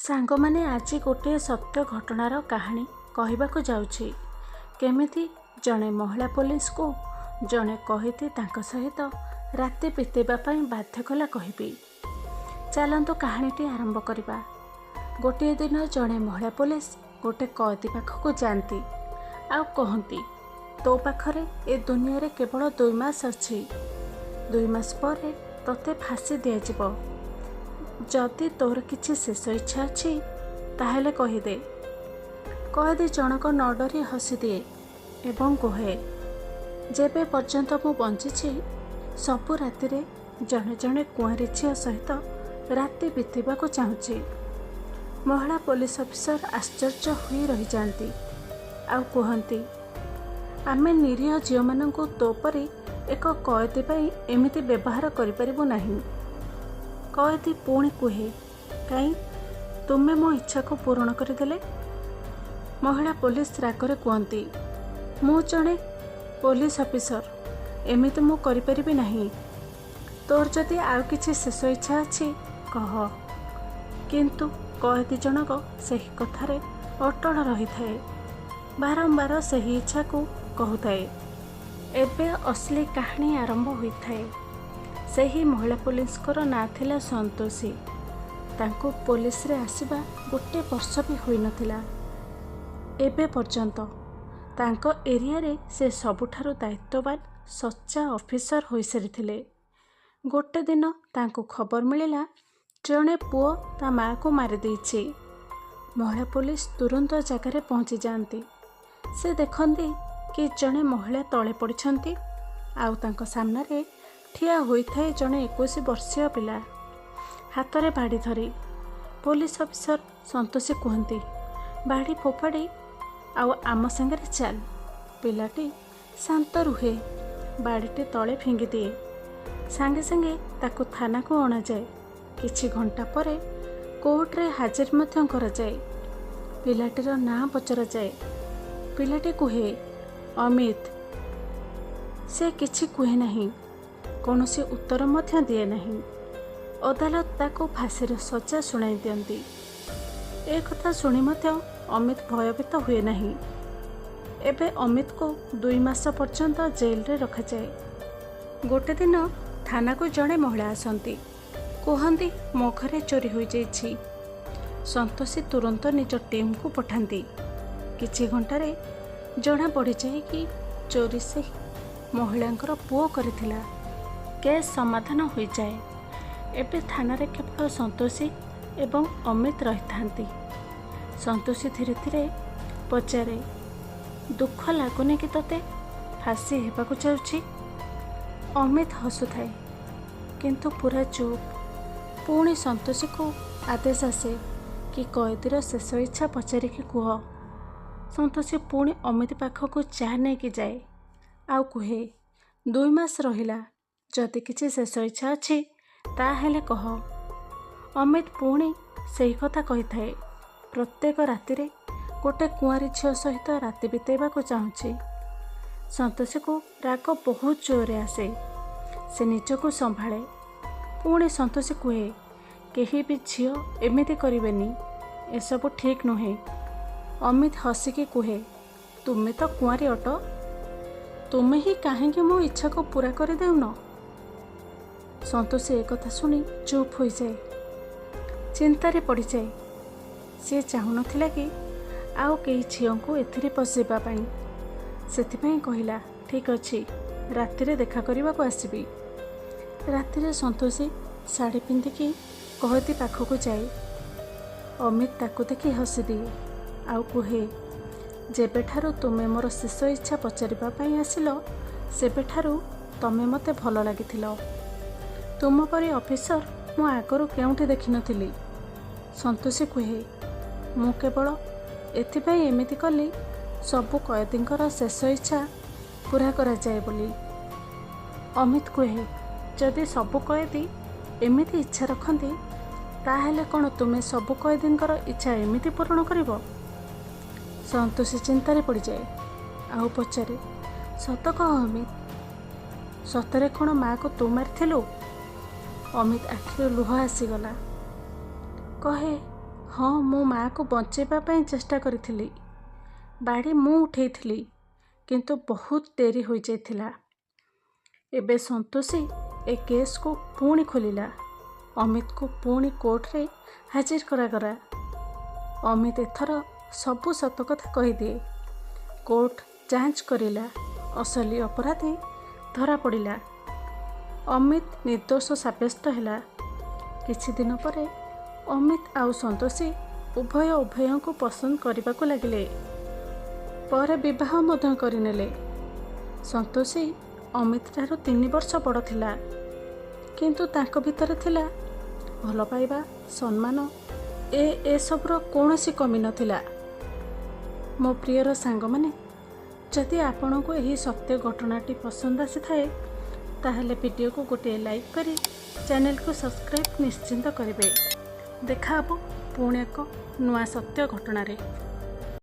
ସାଙ୍ଗମାନେ, ଆଜି ଗୋଟିଏ ସତ୍ୟ ଘଟଣାର କାହାଣୀ କହିବାକୁ ଯାଉଛି। କେମିତି ଜଣେ ମହିଳା ପୋଲିସକୁ ଜଣେ କଏଦୀ ତାଙ୍କ ସହିତ ରାତି ବିତେଇବା ପାଇଁ ବାଧ୍ୟ କଲା କହିବି। ଚାଲନ୍ତୁ କାହାଣୀଟି ଆରମ୍ଭ କରିବା। ଗୋଟିଏ ଦିନ ଜଣେ ମହିଳା ପୋଲିସ ଗୋଟେ କଏଦୀ ପାଖକୁ ଯାଆନ୍ତି ଆଉ କହନ୍ତି, ତୋ ପାଖରେ ଏ ଦୁନିଆରେ କେବଳ 2 ମାସ ଅଛି। 2 ମାସ ପରେ ତୋତେ ଫାଶୀ ଦିଆଯିବ। ଯଦି ତୋର କିଛି ଶେଷ ଇଚ୍ଛା ଅଛି ତାହେଲେ କହିଦେ। କଏଦୀ ଜଣକ ନ ଡରି ହସିଦିଏ ଏବଂ କୁହେ, ଯେବେ ପର୍ଯ୍ୟନ୍ତ ମୁଁ ବଞ୍ଚିଛି ସବୁ ରାତିରେ ଜଣେ ଜଣେ କୁଆଁରୀ ଝିଅ ସହିତ ରାତି ବିତେଇବାକୁ ଚାହୁଁଛି। ମହିଳା ପୋଲିସ ଅଫିସର ଆଶ୍ଚର୍ଯ୍ୟ ହୋଇ ରହିଯାଆନ୍ତି ଆଉ କୁହନ୍ତି, ଆମେ ନିରୀହ ଝିଅମାନଙ୍କୁ ତୋ ପରି ଏକ କଏଦୀ ପାଇଁ ଏମିତି ବ୍ୟବହାର କରିପାରିବୁ ନାହିଁ। କଏଦୀ ପୁଣି କୁହେ, କାଇଁ ତୁମେ ମୋ ଇଚ୍ଛାକୁ ପୂରଣ କରିଦେଲେ? ମହିଳା ପୋଲିସ ରାଗରେ କୁହନ୍ତି, ମୁଁ ଜଣେ ପୋଲିସ ଅଫିସର, ଏମିତି ମୁଁ କରିପାରିବି ନାହିଁ। ତୋର ଯଦି ଆଉ କିଛି ଶେଷ ଇଚ୍ଛା ଅଛି କହ। କିନ୍ତୁ କଏଦୀ ଜଣକ ସେହି କଥାରେ ଅଟଳ ରହିଥାଏ, ବାରମ୍ବାର ସେହି ଇଚ୍ଛାକୁ କହୁଥାଏ। ଏବେ ଅସଲି କାହାଣୀ ଆରମ୍ଭ ହୋଇଥାଏ। ସେହି ମହିଳା ପୋଲିସଙ୍କର ନାଁ ଥିଲା ସନ୍ତୋଷୀ। ତାଙ୍କୁ ପୋଲିସରେ ଆସିବା ଗୋଟେ ବର୍ଷ ବି ହୋଇନଥିଲା ଏବେ ପର୍ଯ୍ୟନ୍ତ। ତାଙ୍କ ଏରିଆରେ ସେ ସବୁଠାରୁ ଦାୟିତ୍ୱବାନ ସଚ୍ଚା ଅଫିସର ହୋଇସାରିଥିଲେ। ଗୋଟେ ଦିନ ତାଙ୍କୁ ଖବର ମିଳିଲା ଜଣେ ପୁଅ ତା ମାଆକୁ ମାରିଦେଇଛି। ମହିଳା ପୋଲିସ ତୁରନ୍ତ ଜାଗାରେ ପହଞ୍ଚି ଯାଆନ୍ତି। ସେ ଦେଖନ୍ତି କି ଜଣେ ମହିଳା ତଳେ ପଡ଼ିଛନ୍ତି ଆଉ ତାଙ୍କ ସାମ୍ନାରେ ଠିଆ ହୋଇଥାଏ ଜଣେ 21 ବର୍ଷୀୟ ପିଲା, ହାତରେ ବାଡ଼ି ଧରି। ପୋଲିସ ଅଫିସର ସନ୍ତୋଷୀ କୁହନ୍ତି, ବାଡ଼ି ଫୋପାଡ଼ି ଆଉ ଆମ ସାଙ୍ଗରେ ଚାଲ। ପିଲାଟି ଶାନ୍ତ ରୁହେ, ବାଡ଼ିଟି ତଳେ ଫିଙ୍ଗିଦିଏ। ସାଙ୍ଗେ ସାଙ୍ଗେ ତାକୁ ଥାନାକୁ ଅଣାଯାଏ। କିଛି ଘଣ୍ଟା ପରେ କୋର୍ଟରେ ହାଜିର ମଧ୍ୟ କରାଯାଏ। ପିଲାଟିର ନାଁ ପଚରାଯାଏ। ପିଲାଟି କୁହେ, ଅମିତ। ସେ କିଛି କୁହେ ନାହିଁ, କୌଣସି ଉତ୍ତର ମଧ୍ୟ ଦିଏ ନାହିଁ। ଅଦାଲତ ତାକୁ ଫାଶୀର ସଜା ଶୁଣାଇ ଦିଅନ୍ତି। ଏ କଥା ଶୁଣି ମଧ୍ୟ ଅମିତ ଭୟଭୀତ ହୁଏ ନାହିଁ। ଏବେ ଅମିତକୁ 2 ମାସ ପର୍ଯ୍ୟନ୍ତ ଜେଲରେ ରଖାଯାଏ। ଗୋଟେ ଦିନ ଥାନାକୁ ଜଣେ ମହିଳା ଆସନ୍ତି, କୁହନ୍ତି ମୋ ଘରେ ଚୋରି ହୋଇଯାଇଛି। ସନ୍ତୋଷୀ ତୁରନ୍ତ ନିଜ ଟିମ୍କୁ ପଠାନ୍ତି। କିଛି ଘଣ୍ଟାରେ ଜଣା ପଡ଼ିଯାଏ କି ଚୋରି ସେହି ମହିଳାଙ୍କର ପୁଅ କରିଥିଲା। କେସ୍ ସମାଧାନ ହୋଇଯାଏ। ଏବେ ଥାନାରେ କେବଳ ସନ୍ତୋଷୀ ଏବଂ ଅମିତ ରହିଥାନ୍ତି। ସନ୍ତୋଷୀ ଧୀରେ ଧୀରେ ପଚାରେ, ଦୁଃଖ ଲାଗୁନି କି ତୋତେ ଫାଶୀ ହେବାକୁ ଯାଉଛି? ଅମିତ ହସୁଥାଏ, କିନ୍ତୁ ପୁରା ଚୁପ୍। ପୁଣି ସନ୍ତୋଷୀକୁ ଆଦେଶ ଆସେ କି କଏଦୀର ଶେଷ ଇଚ୍ଛା ପଚାରିକି କୁହ। ସନ୍ତୋଷୀ ପୁଣି ଅମିତ ପାଖକୁ ଚା ନେଇକି ଯାଏ ଆଉ କୁହେ, 2 ମାସ ରହିଲା, ଯଦି କିଛି ଶେଷ ଇଚ୍ଛା ଅଛି ତାହେଲେ କହ। ଅମିତ ପୁଣି ସେହି କଥା କହିଥାଏ, ପ୍ରତ୍ୟେକ ରାତିରେ ଗୋଟେ କୁଆଁରୀ ଝିଅ ସହିତ ରାତି ବିତେଇବାକୁ ଚାହୁଁଛି। ସନ୍ତୋଷୀକୁ ରାଗ ବହୁତ ଜୋରରେ ଆସେ। ସେ ନିଜକୁ ସମ୍ଭାଳେ। ପୁଣି ସନ୍ତୋଷୀ କୁହେ, କେହି ବି ଝିଅ ଏମିତି କରିବେନି, ଏସବୁ ଠିକ୍ ନୁହେଁ। ଅମିତ ହସିକି କୁହେ, ତୁମେ ତ କୁଆଁରୀ ଅଟ, ତୁମେ ହିଁ କାହିଁକି ମୋ ଇଚ୍ଛାକୁ ପୂରା କରିଦେଉନ? ସନ୍ତୋଷୀ ଏକଥା ଶୁଣି ଚୁପ୍ ହୋଇଯାଏ, ଚିନ୍ତାରେ ପଡ଼ିଯାଏ। ସିଏ ଚାହୁଁନଥିଲା କି ଆଉ କେହି ଝିଅଙ୍କୁ ଏଥିରେ ପଶିବା ପାଇଁ। ସେଥିପାଇଁ କହିଲା, ଠିକ୍ ଅଛି, ରାତିରେ ଦେଖା କରିବାକୁ ଆସିବି। ରାତିରେ ସନ୍ତୋଷୀ ଶାଢ଼ୀ ପିନ୍ଧିକି କଏଦୀ ପାଖକୁ ଯାଏ। ଅମିତ ତାକୁ ଦେଖି ହସିଦିଏ ଆଉ କୁହେ, ଯେବେଠାରୁ ତୁମେ ମୋର ଶେଷ ଇଚ୍ଛା ପଚାରିବା ପାଇଁ ଆସିଲ ସେବେଠାରୁ ତମେ ମୋତେ ଭଲ ଲାଗିଥିଲ। ତୁମ ପରି ଅଫିସର ମୁଁ ଆଗରୁ କେଉଁଠି ଦେଖିନଥିଲି। ସନ୍ତୋଷୀ କୁହେ, ମୁଁ କେବଳ ଏଥିପାଇଁ ଏମିତି କଲି, ସବୁ କଏଦୀଙ୍କର ଶେଷ ଇଚ୍ଛା ପୂରା କରାଯାଏ ବୋଲି। ଅମିତ କୁହେ, ଯଦି ସବୁ କଏଦୀ ଏମିତି ଇଚ୍ଛା ରଖନ୍ତି ତାହେଲେ କ'ଣ ତୁମେ ସବୁ କଏଦୀଙ୍କର ଇଚ୍ଛା ଏମିତି ପୂରଣ କରିବ? ସନ୍ତୋଷୀ ଚିନ୍ତାରେ ପଡ଼ିଯାଏ ଆଉ ପଚାରେ, ସତ କହ ଅମିତ, ସତରେ କ'ଣ ମାଆକୁ ତୁ ମାରିଥିଲୁ? ଅମିତ ଆଖିରୁ ଲୁହ ଆସିଗଲା। କହେ, ହଁ, ମୁଁ ମାଆକୁ ବଞ୍ଚେଇବା ପାଇଁ ଚେଷ୍ଟା କରିଥିଲି। ବାଡ଼ି ମୁଁ ଉଠେଇଥିଲି, କିନ୍ତୁ ବହୁତ ଡେରି ହୋଇଯାଇଥିଲା। ଏବେ ସନ୍ତୋଷୀ ଏ କେସ୍କୁ ପୁଣି ଖୋଲିଲା। ଅମିତକୁ ପୁଣି କୋର୍ଟରେ ହାଜିର କରାଗଲା। ଅମିତ ଏଥର ସବୁ ସତ କଥା କହିଦିଏ। କୋର୍ଟ ଯାଞ୍ଚ କରିଲା। ଅସଲି ଅପରାଧୀ ଧରା ପଡ଼ିଲା। ଅମିତ ନିର୍ଦ୍ଦୋଷ ସାବ୍ୟସ୍ତ ହେଲା। କିଛି ଦିନ ପରେ ଅମିତ ଆଉ ସନ୍ତୋଷୀ ଉଭୟ ଉଭୟଙ୍କୁ ପସନ୍ଦ କରିବାକୁ ଲାଗିଲେ। ପରେ ବିବାହ ମଧ୍ୟ କରିନେଲେ। ସନ୍ତୋଷୀ ଅମିତ ଠାରୁ 3 ବର୍ଷ ବଡ଼ ଥିଲା, କିନ୍ତୁ ତାଙ୍କ ଭିତରେ ଥିଲା ଭଲ ପାଇବା, ସମ୍ମାନ, ଏସବୁର କୌଣସି କମି ନଥିଲା। ମୋ ପ୍ରିୟର ସାଙ୍ଗମାନେ, ଯଦି ଆପଣଙ୍କୁ ଏହି ସତ୍ୟ ଘଟଣାଟି ପସନ୍ଦ ଆସିଥାଏ, ତାହେଲେ ଭିଡ଼ିଓକୁ ଗୋଟିଏ ଲାଇକ୍ କରି ଚ୍ୟାନେଲକୁ ସବସ୍କ୍ରାଇବ୍ ନିଶ୍ଚିନ୍ତ କରିବେ। ଦେଖା ହେବ ପୁଣି ଏକ ନୂଆ ସତ୍ୟ ଘଟଣାରେ।